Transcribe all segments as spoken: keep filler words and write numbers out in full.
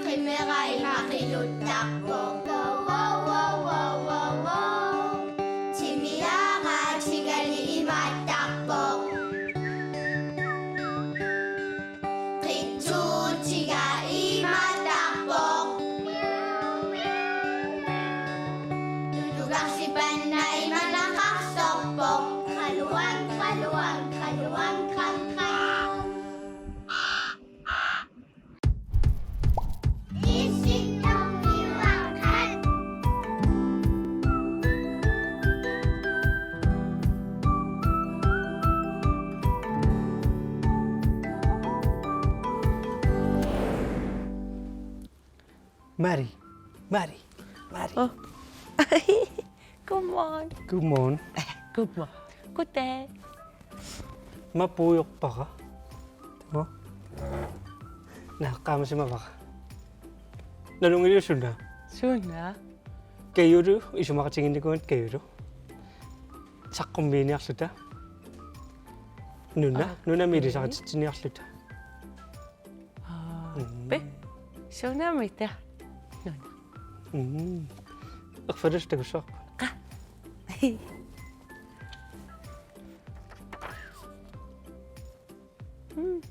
Qimera ima qinuttarpoq. Wow, wow, wow, wow, wow, wow. Timiaga tigani imaattarpoq. Qitsuutiga imaattarpoq. Tutugarsipanna imanaqarsorpoq. Qaluang, qaluang, qaluang, qam, qam. Mari, Mari, Mari. Oh. Godmorgen. Godmorgen. Godmorgen. Goddag. Mapuujorpara. Tama. Naa, qaamasimavara. Nalunngiliuk suna? Suna? Kajulu, isumaqatigiinnikuugatta Kajulu. Saqqummiiniarluta. Nuna, okay. Nunami ilisaritsiniarluta. Aa, mm. Pe? Sunamita? Nuna. Mm. Erfalus takussavarput. Qa. Mm.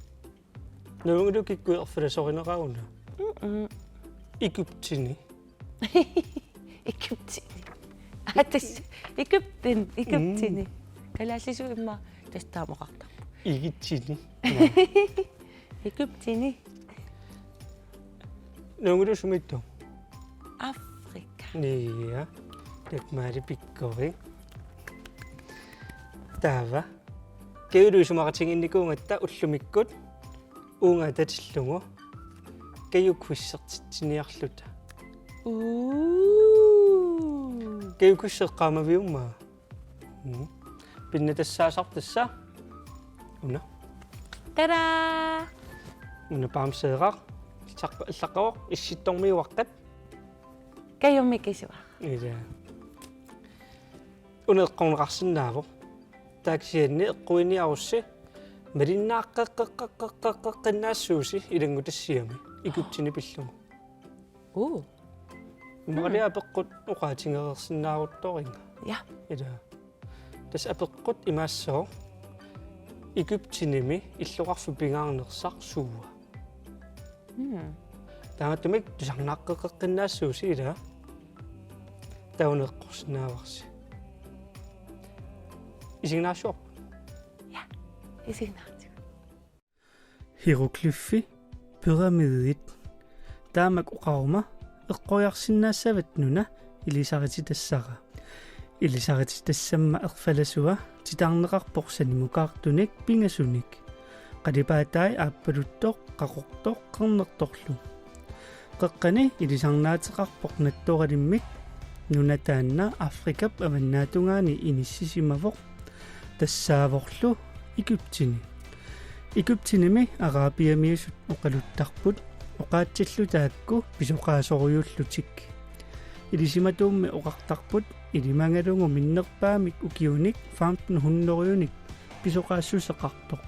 Nalunngiliuk kikkut erfalasorineqaruna? Mm-mm. Egyptini. Egyptini. Aa, tassa. Egypten, Egyptini. Mm. Kalaallisut immaqa tassa taama oqartarput. Egyptini. Egyptini. Nalunngiliuk sumiittoq? Afrika. Nia. Taak Mari pikkorik. Taava. Kajulu isumaqatigiinnikuugatta ullumikkut uunga atatillugu Kaju quizertitsiniarluta. Uu. Kaju quiz eqqaamaviuk aamma? Mm. Pinnatassaasarput tassa. Una. Tada! Una bamseeraq. Saq-, allaqqavoq Issittormiuaqqat. Kajummi kisuaq. Ila. Una eqqorneqarsinnaavoq. Taava kisianni eqquiniarussi malinnaaqqeqqeqqeqqeqqinnaassuusi ilanngutassiami Egyptini pillugu. Uu. Immaqalu apeqqut oqaatigereersinnaaruttorpunga. Ja. Ila. Tassa apeqqut imaassooq Egyptenimi illoqarfik pingaarnersaq suua. Mm. Taamaattumik tusarnaaqqeqqeqqinnaassuusi ila. Taava una eqqorsinnaavarsi. Isiginnaarsuarput? Ja, isiginnaartigu. Hieroglyfi, pyramidit. Taamak oqaruma eqqoriarsinnaassavat nuna ilisarititassara. Ilisarititassamma erfalasua titarneqarpoq sanimukaartunik pingasunik. Qalipaatai aappaluttoq, qaqortoq, qernertorlu. Qeqqani ilisarnaateqarpoq nattoralimmik, nuna taanna Afrikap avannaatungaani inissisimavoq, tassaavorlu Egyptini. Egyptenimi arabiamiusut oqaluttarput, oqaatsillu taakku pisoqaasorujuullutik. Ilisimatuummi oqartarput ilimagalugu minnerpaamik ukiunik femten hundredinik pisoqaassuseqartoq.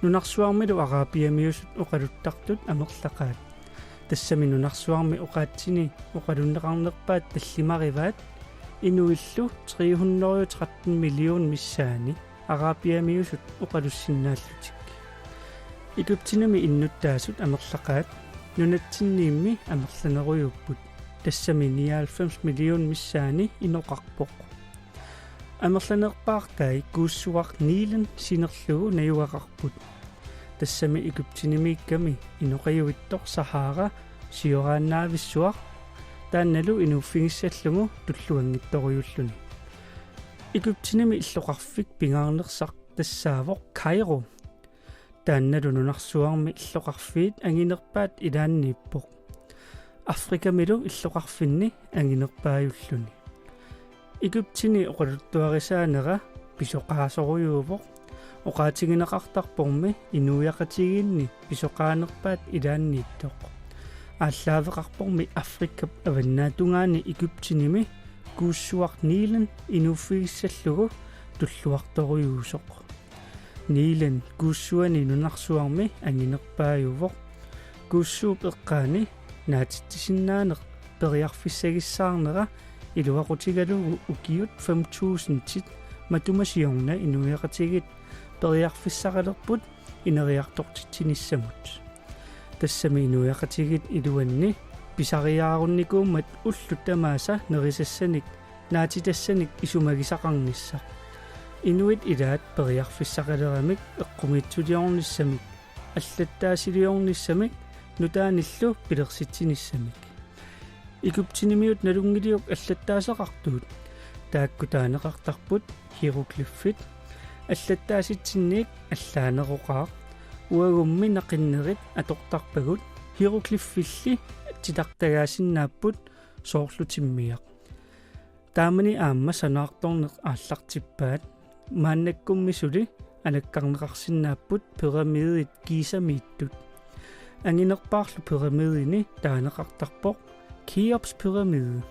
Nunarsuarmilu arabiamiusut oqaluttartut amerlaqaat. Tassami nunarsuarmi oqaatsini oqalunneqarnerpaat tallimarivaat inuillu tre hundrede og tretten million missaani arabiamiusut oqalussinnaallutik. Egyptenimi innuttaasut amerlaqaat nunatsinniimmi amerlanerujuupput. Tassami nioghalvfems million missaani inoqarpoq. Amerlanerpaartai kuussuaq Nilen sinerlugu najugaqarput. Tassami Egyptenimiikkami inoqajuittoq Sahara sioraannaavissuaq, taannalu inuuffigissallugu tulluanngitsorujuulluni. Egyptenimi illoqarfik pingaarnersaq tassaavoq Kairo. Taannalu nunarsuarmi illoqarfiit anginerpaat ilaanniippoq. Afrikamilu illoqarfinni anginerpaajulluni. Egypteni oqaluttuarisaanera pisoqaasorujuuvoq, oqaatigineqartarpormi inuiaqatigiinni pisoqaanerpaat ilaanniittoq. Aallaaveqarpormi Afrikap avannaatungaani Egyptenimi kuussuaq Nilen inuuffigissallugu tulluartorujuusoq. Nilen kuussuani nunarsuarmi anginerpaajuvoq. Takkuussuup eqqaani naatitsisinnaaneq periarfissagissaarnera iluaqutigalugu ukiut fem tusindit matuma siorna inuiaqatigiit periarfissaqalerput ineriartortitsinissamut. Tassami inuiaqatigiit iluanni pisariaarunnikuummat ullut tamaasa nerisassanik naatitassanik isumagisaqarnissaq. Inuit ilaat periarfissaqaleramik eqqumiitsuliornissamik allattaasiliornissamik nutaanillu pilersitsinissamik. Egyptenimiut nalunngiliuk allattaaseqartuut. Taakku taaneqartarput hieroglyfit, allattaasitsinniik allaaneroqaaq, uagummi naqinnerit atortarpagut, hieroglyfilli titartagaasinnaapput soorlu timmiaq. Taamani aamma sanaartorneq aallartippaat, maannakkummi suli alakkarneqarsinnaapput pyramidit Gizamiittut. Anginerpaarlu pyramidini taaneqartarpoq Keops pyramide.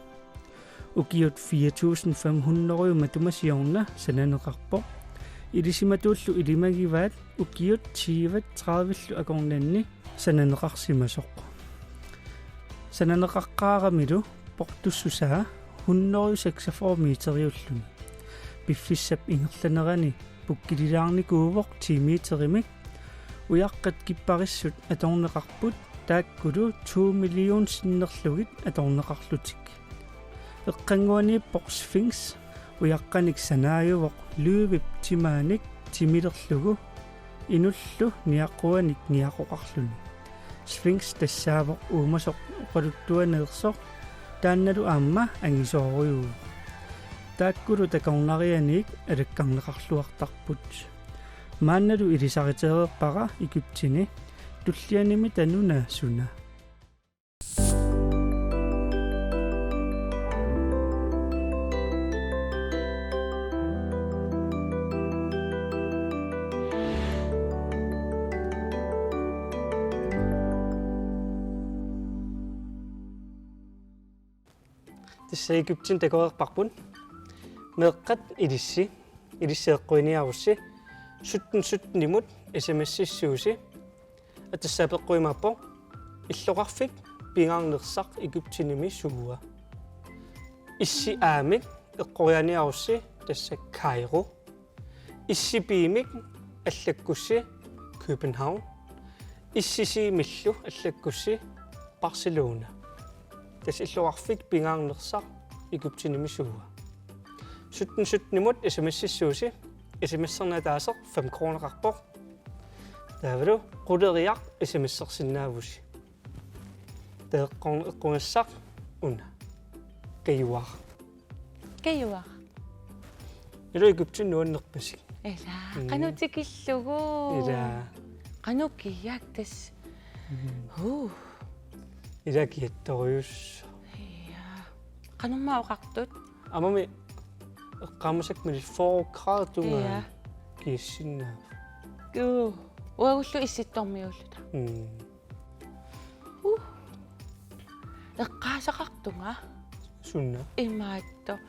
Ukiut fire tusind fem hundrede matuma siorna sananeqarpoq. Ilisimatuullu ilimagivaat ukiut tyve tredivillu akornanni sananeqarsimasoq. Sananeqaqqaaramilu portussusaa hundrede seksogfyrre meteriulluni. Piffissap ingerlanerani pukkililaarnikuuvoq ti meterimik. Ujaqqat kipparissut atorneqarput taakkulu to million sinnerlugit atorneqarlutik. Eqqannguaniippoq Sphinx, ujaqqanik sanaajuvoq løvip timaanik timilerlugu inullu niaqquanik niaqoqarluni. Sphinx tassaavoq uumasoq oqaluttuaneersoq, taannalu aamma angisoorujuuvoq. Taakkulu takornarianiit alakkarneqarluartarput. Maannalu ilisaritereerpara Egypteni, tullianimi tanuna suna. Tassa Egypten takoreerparput. Meeqqat ilissi, ilissi eqquiniarussi, sytten sytten-imut S M S-issuusi. Atassaa peqqui imaappoq: illoqarfik pingaarnersaq Egyptenimi suua? Issi A-mik eqqorianiarussi, tassa Kairo. Issi B-mik allakkussi København. Issi C-millu allakkussi Barcelona. Tassa illoqarfik pingaarnersaq Egyptenimi suua? Sytten sytten-imut S M S-issuusi, S M S-erneq ataaseq fem kroneqarpoq. Taavalu quleriaq S M S-ersinnaavusi. Taava eqqor-, eqqugassaq una. Kajuaraq. Kajuaraq. Ilaa, Egypten nuannerpasik. Ilaa, mm, qanoq tikillugu. Ilaa. Qanoq kiak tassa. Mm. Huu. Ilaa, kiattorujussuaq. Ilaa. Qanormaa oqartut? Aammami eqqaamasakka mili fyrre grader tungaanut. Ilaa. Kiassinnaavoq. Juu. Uagullu issittormiuulluta. Mm. Uh. Eqqaasaqartunga. Suna? Imaattoq.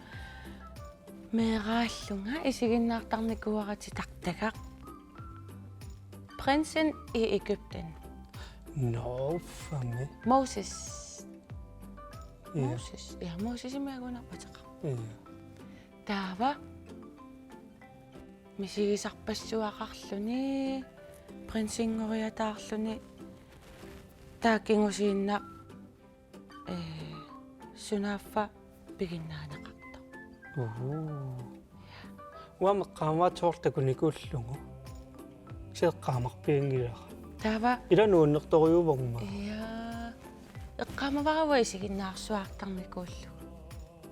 Meeraallunga isiginnaartarnikuuara titartagaq. Prinsen i Egypten. Nå, fandme. Moses. Ja. Moses. Ja, Mosesimik akunnerpateqarpoq. Ja. Taava misigisarpassuaqarluni, prinsinngoriataarluni, taava kingusinneq, ee, sunaaffa piginnaaneqartoq. Uhu. Uanga eqqaamavara tolv takunikuullugu. Kisianni eqqaamarpianngilara. Taava. Ilaa, nuannertorujuuvunga. Ja. Eqqaamavara uanga isiginnaarsuartarnikuullugu.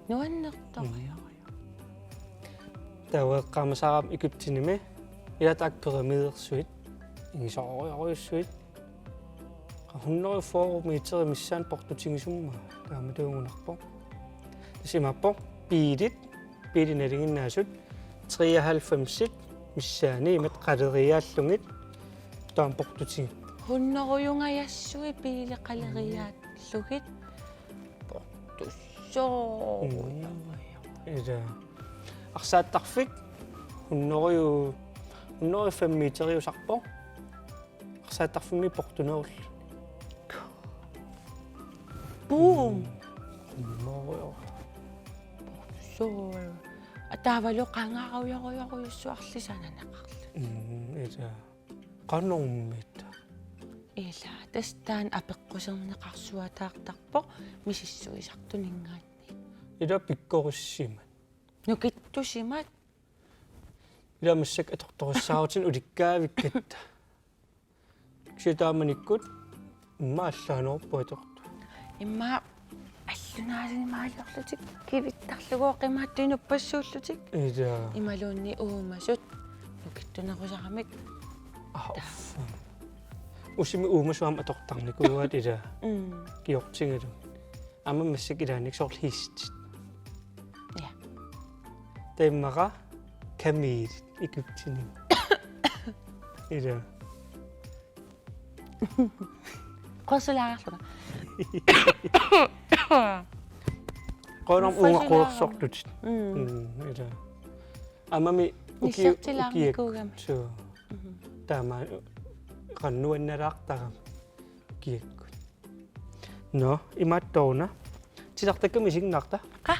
Nuannertorujuuvoq. Mm. Taava eqqaamasara Egyptenimi, ilaa, taakku pyramidersuit, angisoorujorujussuit. Hundrede fyrre meter missaani portutigisummaa, taamatuugunarpoq. Tassa imaappoq biilit, biilit nalinginnaasut, treoghalvfemsit missaani imatut qaleriaallugit taama portutigipput. Hundredejungajassui biilit qaleriaallugit. Portussooq. Mm. Ilaa. Arsaattarfik hundrede, hundrede fem meteriusarpoq. Arsaattarfimmi portunerulluni. Boom. Mm. Immaqa. Suu. Ataavalu qangarujorujorujussuarli sananeqarluni. Mm, ila. Qanormita. Ila, tassa taanna apeqquserneqarsuataartarpoq misissuisartuninngaanniit. Ila pikkorissimat. Nukittusimat. Ila massakkut atortorissaarutinik ulikkaavikkatta. Kisianni taamanikkut immaqa allaaneruppoq atortut. Immaqa allunaasinimaaliorlutik kivittarlugu oqimaattuinuppassuullutik. Ila. Imaluunniit uumasut nukittunerusaramik. Ah, uffa. Usimi uumasut aamma atortarnikuuaat ila. Mm. Kiortigalugit. Aamma massakkut ilaanni soorlu hestit. Ja. Taava immaqa kamelit Egyptenimi. Ila. Qorsulaarlunga. Qoornam uunga qoorsortut. Mm. Mm, ila. Aamma mi uki-, nissiortilaarnikuugami. Ukiak-, suu. Mhm. Taama qanoq nuannaraartarami. Ukiakkut. Nå, imaattoq una. Titartakkami isiginnaarta. Qa?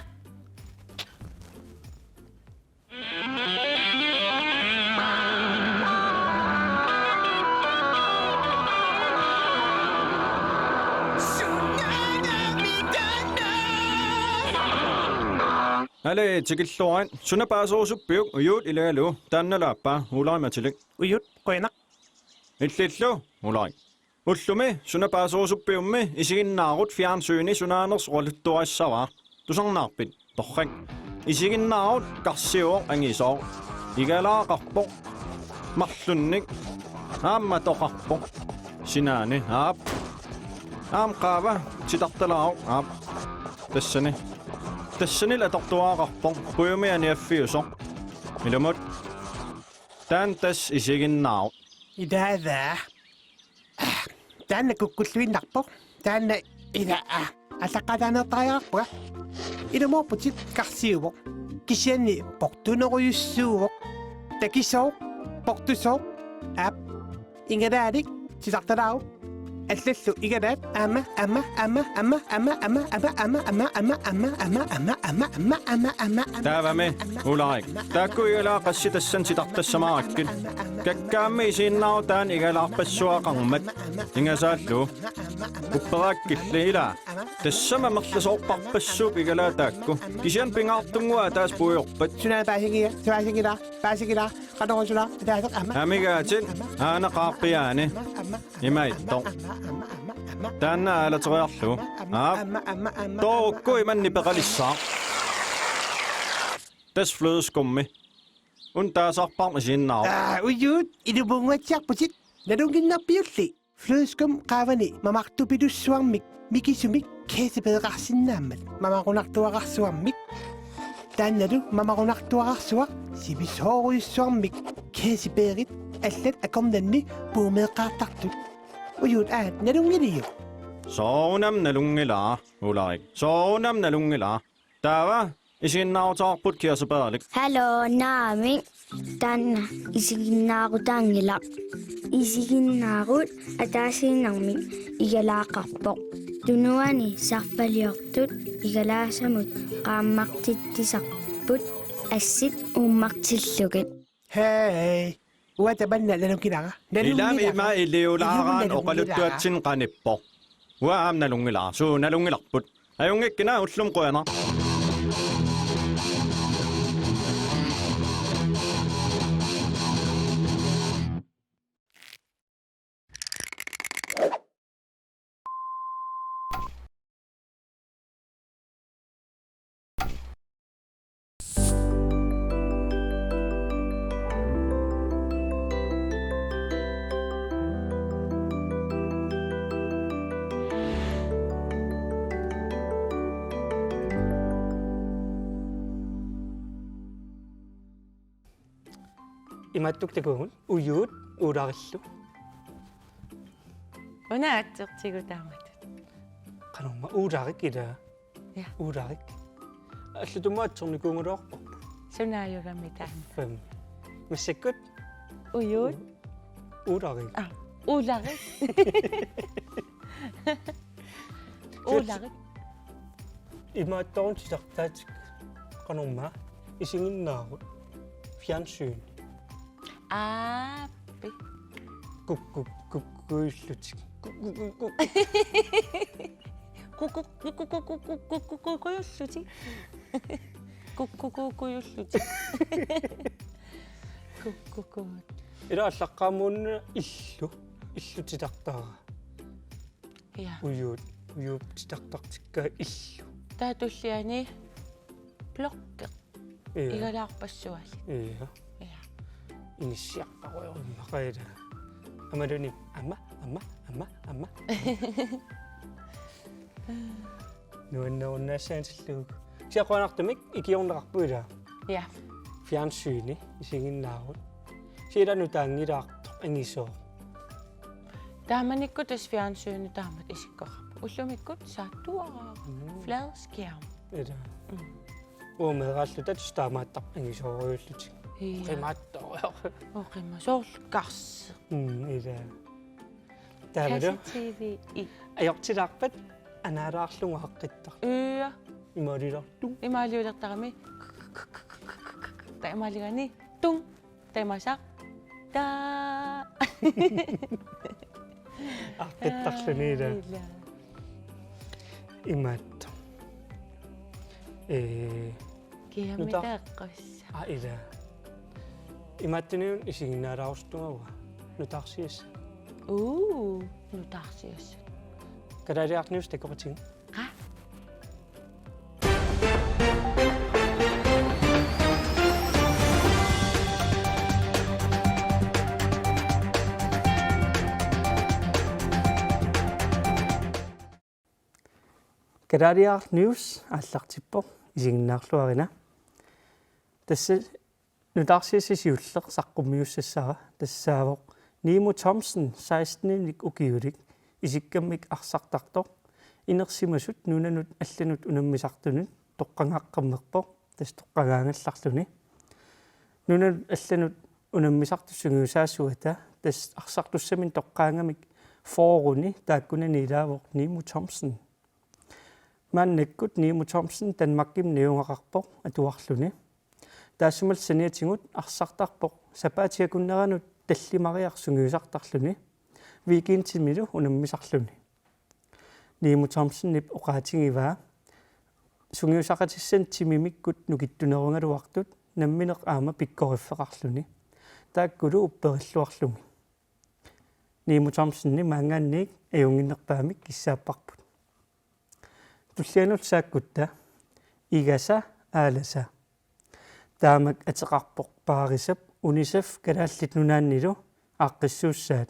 Aluu, tikilluarit. Suna paaserusuppiuk? Ujuut ilagalugu. Taannalu aappaa, Ulaarimatilik. Ujuut, qujanaq. Illillu, Ulaarik. Ullumi suna paaserusuppiummi isiginnaarut fjernsyni sunaanersoq oqaluttuarissavaa. Tusarnaarpit? Torrak. Isiginnaarut karsiuvoq angisooq. Igalaaqarpoq. Marlunnik. Aamma atoqarpoq. Sinaani. Aap. Aamma qaava titartalaaruk. Aap. Tassani. Tassanilu atortuaaqarpoq. Pujumi aniaffiusoq. Ilumut. Taanna tassa isiginnaarut. Ila, ila. Ah, taanna kukkulluinnarpoq. Taanna ila, ah, allaqqataanertariaqarpunga. Ilumoorputit karsiuvoq. Kisianni portunerujussuuvoq. Takisooq, portusooq. Aap. Igalaalik, titartalaaruk. Allallu igalaat aamma, aamma, aamma. Taavami, Ulaarik. Taakku igalaat qassit tassani titartassamaarakkit. Kakkaammi isiginnaarut taanna igalaarpassuaqarmat. Ingasaallu. Upperaakkilli ila. Tassami amerlasoorparpassuupput igalaat taakku. Kisianni pingaartunnguaq ataaseq puigorpat. Suna paasingia, paasingia, paasingia, qanorusuna, ataaseq aamma. Amigaatit, aana qaarpiaani. Imaattoq. Taanna aalateriarlugu. Aap. Toorukku imannak peqalissaaq. Tassa flødeskummi. Una taasarparput isiginnaarut. Aa, ujuut, ilumunnguatsiarputit. Nalunnginnarpiulli. Flødeskum qaavani mamartupilussuarmik, mikisumik, kirsebæreqarsinnaammat. Mamaqunartuaqarsuarmik. Taannalu mamaqunartuaqarsuaq, sivisoorujussuarmik, kirsebærit, allat akornanni puumeeqqaartartut. Ujuut aat, nalunngiliuk? Soorunami nalunngilara, Ulaarik. Soorunami nalunngilara. Taava, isiginnaaruteqarput kirsebærilik. Hallo, naamik. Taanna isiginnaarutaanngilaq. Isiginnaarut ataasiinnarmik igalaaqarpoq. Tunuani sarfaliortut igalaasamut qaammartitsisarput assit uummartillugit. Hej. Uanga tamanna nalunngilara. Ilami ima iliulaaraanni oqaluttuatsinni qanippoq. Uanga aamma nalunngilara. Suu, nalunngilarput. Ajunngikkina, ullumi qujanaq. Imaattoq takuagut, ujuut uularillu. Una atsertigut taamatut. Qanormaa uularik ila. Ja. Uularik. Allatut aamma atserneqarnikuugaluarparput. Sunaajugami taanna. Fem. Massakkut? Ujuut. U-, uularik. Ah, uularik. Uularik. Imaattorun titartaatik qanormaa isiginnaarut. Fjernsyn. Aappi. Kuk, kuk, kuk, kukkuillutik. Kuk, kuk, kuk, kuk. Kuk, kuk, kuk, kuk, kuk, kuk, kukkuillutik. Kuk, kuk, kukkuillutik. Kuk, kuk, kuk. Ila allaqqaamuunna illu. Illu titartaraa. Ja. Ujuut, ujuut titartartikkaat illu. Taava tulliani blokke. Ja. Igalaarpassualit. Ja. Ja. Inissiarparujorumaarpara. Amaluni, ama, ama, ama, ama. Nuannerunnaassaanngillugu. Kisianni qujanartumik ikiorneqarpoq ila. Ja. Fjernsyni isiginnaarut. Siila nutaanngilaartoq angisooq. Taamanikkut tassa fjernsyni taamatut isikkoqarpoq. Ullumikkut saattuara. Mm. Fladskærm. Ila. Mm. Uummeeraalluta tassa taamaattarpoq angisoorujullutik. Ja. Oqimaattoq. Oqima-, soorlu karsi. Mm, ila. Taavalu. Kasse-T V-i. Ajortilaarpat anaalaarlugu aaqqittarlugu. Ja. Imaaliulertarami. Taava imaaligani. Tung. Tamasaq. Taa. Aaqqittarluni ila. Ila. Imaattoq. Ee, kiamita nuta-, eqqassaq. Aa, ila. Imaattunik isiginnaalaarusuttungavaa. Nutaarsiassat. Uu, nutaarsiassat. Kalaaliaraq News takoqatigiuk. Qa? Kalaaliaraq News aallartippoq, isiginnaarluarina. Tassa nutaarsiassaq siulleq saqqummiussassara tassaavoq Nimo Thomsen, seksten-inik ukiulik, isikkammik arsartartoq, inersimasut nunanut allanut unammisartunut toqqagaaqqammerpoq, tassa toqqagaagallarluni. Nunanut allanut unammisartut sungiusaasuata, tassa arsartussaminnik toqqaagamik fyrreni taakkunani ilaavoq Nimo Thomsen. Maannakkut Nimo Thomsen Danmarkimi najugaqarpoq atuarluni. Taassumalu saniatigut arsartarpoq sapaatip akunneranut tallimariaq sungiusartarluni, weekendimilu unammisarluni. Nimo Thomsenip oqaatigivaa sungiusaqatissanik timimikkut nukittunerugaluartut nammineq aamma pikkoriffeqarluni. Taakkulu upperilluarlugit. Nimo Thomsenip maanngaanniit ajunnginnerpaamik kissaapparput. Tullianut saakkutta Igasa Aalasa. Taamak ateqarpoq Paarisap UNICEF Kalaallit Nunaannilu aaqqissuussaat.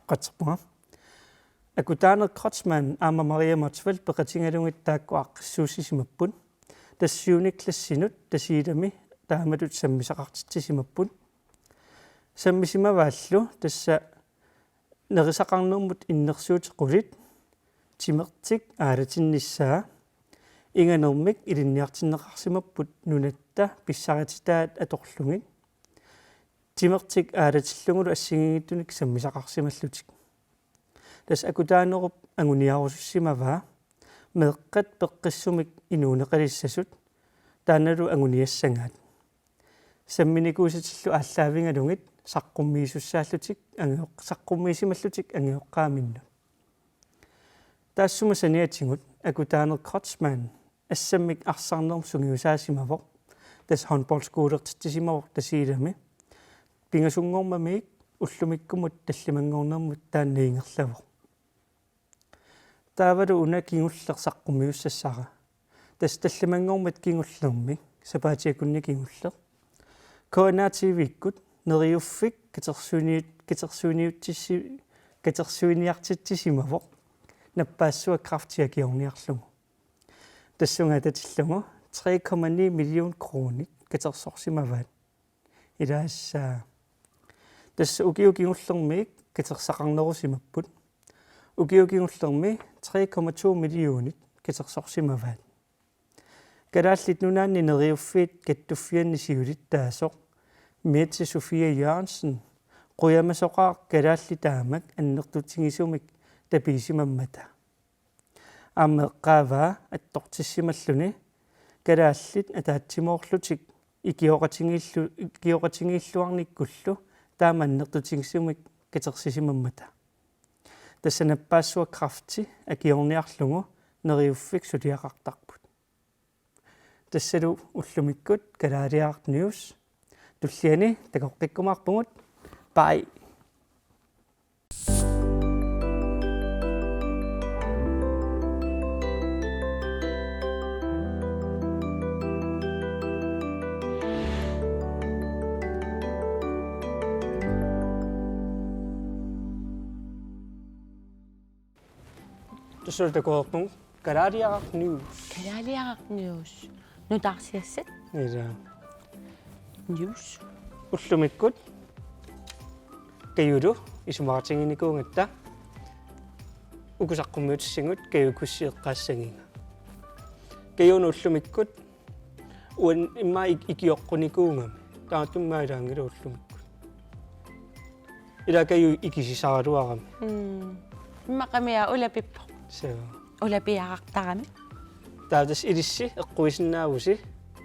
Qatserpunga. Akutaaneq Kreutzmann aamma Maria Motzfeldt peqatigalugit taakku aaqqissuussisimapput. Tassa syvende klassinut Tasiilami taamatut sammisaqartitsisimapput. Sammisimavaallu tassa nerisaqarnermut innersuutit qulit, timertik aalatinnissaa, inganermik ilinniartinneqarsimapput nunatta pissarititaat atorlugit. Timertik aalatillugulu assigiinngitsunik sammisaqarsimallutik. Tassa akutaanerup anguniarusussimavaa meeqqat peqqissumik inuuneqalissasut taannalu anguniassagaat. Samminikuusatillu aallaavigalugit saqqummiisussaallutik angajoq-, saqqummiisimallutik angajoqqaaminnut. Taassuma saniatigut Akutaaneq Kreutzmann assammik arsarnermut sungiusaasimavoq. Tassa håndboldskuulertitsisimavoq Tasiilami. Pingasunngormamiik ullumikkumut tallimanngornermut taanna ingerlavoq. Taavalu una kingulleq saqqummiussassara. Tassa tallimanngormat kingullermi, sapaatip akunni kingulleq. K N R T V-kkut Neriuffik katersuini-, katersuiniutsissi-, katersuiniartitsisimavoq nappaassuaq kræfti akiorniarlugu. Tassunga atatillugu tre komma ni million kronit katersorsimavaat. Ilaassaa. Tassa ukiut kingullermiit katersaqarnerusimapput. Ukiut kingullermi tre komma to millionit katersorsimavaat. Kalaallit Nunaanni Neriuffiit Kattuffianni siulittaasoq Mette Sofie Jørgensen qujamasoqaaq kalaallit taamak annertutigisumik tapiisimammata. aamma eqqaavaa attortissimalluni kalaallit ataatsimoorlutik ikioqatigiillu-, ikioqatigiilluarnikkullu taama annertutigisumik katersisimammata. Tassa nappaassuaq kræfti akiorniarlugu Neriuffik suliaqartarput. Tassalu ullumikkut Kalaaliaraq News. Tulliani takoqqikkumaarpugut. Bye. Tassa takoqqikkumaarpugut Kalaaliaraq News. Kalaaliaraq News. Nutaarsiassat. Ilaa. News. Ullumikkut Kajulu isumaqatiginikuugatta uku saqqummiutissagut Kaju Kussi eqqaassagiga. Kaju una ullumikkut uani immaqa ik-, ikioqqunikuugami. Taamaattumik ilaanngilaq ullumikkut. Ilaa Kaju ikisisaraluarami. Mm. Immaqami aa ulapippoq. Suu. Ulapiarartarami. Taava tassa ilissi eqquisinnaavusi,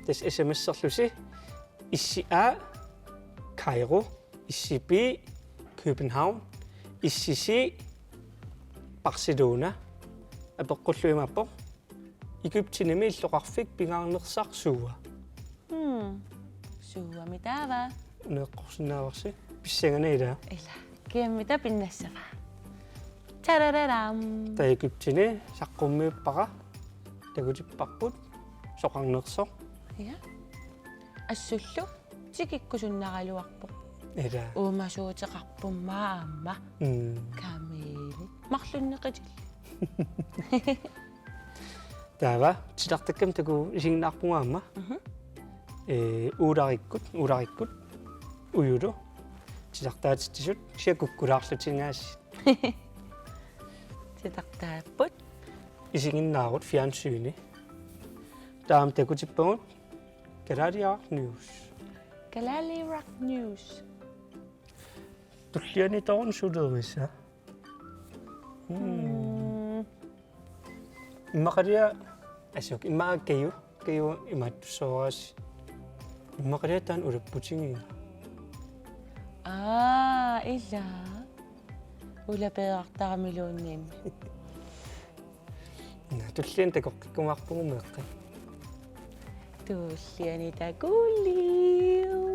tassa S M S-erlusi, S A Kairo, S B København, S C Barcelona, apeqqullugu imaappoq: Egyptenimi illoqarfik pingaarnersaq suua? Hmm. Suuami taava? Una eqqorsinnaavarsi. Pissanganaq ilaa. Ilaa. Kiammi taava pinnassava? Tarararam. Taava Egypteni saqqummiuppara. Takutipparput. Soqarnersoq. Ja. Assullu tikikkusunnaraluarpoq. Ilaa. Uumasuuteqarpummi aamma. Mm. Kameli. Marlunneqitillu. Taava, titartakkami takuuk isiginnaarpugut aamma. Mhm. Ee, uularikkut, uularikkut, ujulu, titartaatitsisut, kisianni kukkulaarlutik aasiit. Titartaapput. Isiginnaarut fjernsyni. Taava takutippagut, Kalaaliaraq News. Kalaaliaraq News. Tulliani taanna suleerisa. Hmm. Hmm. Immaqalia, asuk, immaqa Kaju, Kaju imaattussavarsi. Immaqalia taanna ulapputigiga. Aa, ilaa. Ulapeerartaramiluunniimmi. Naa, tulliani takoqqikkumaarpugut meeqqat. Tulliani takuliu.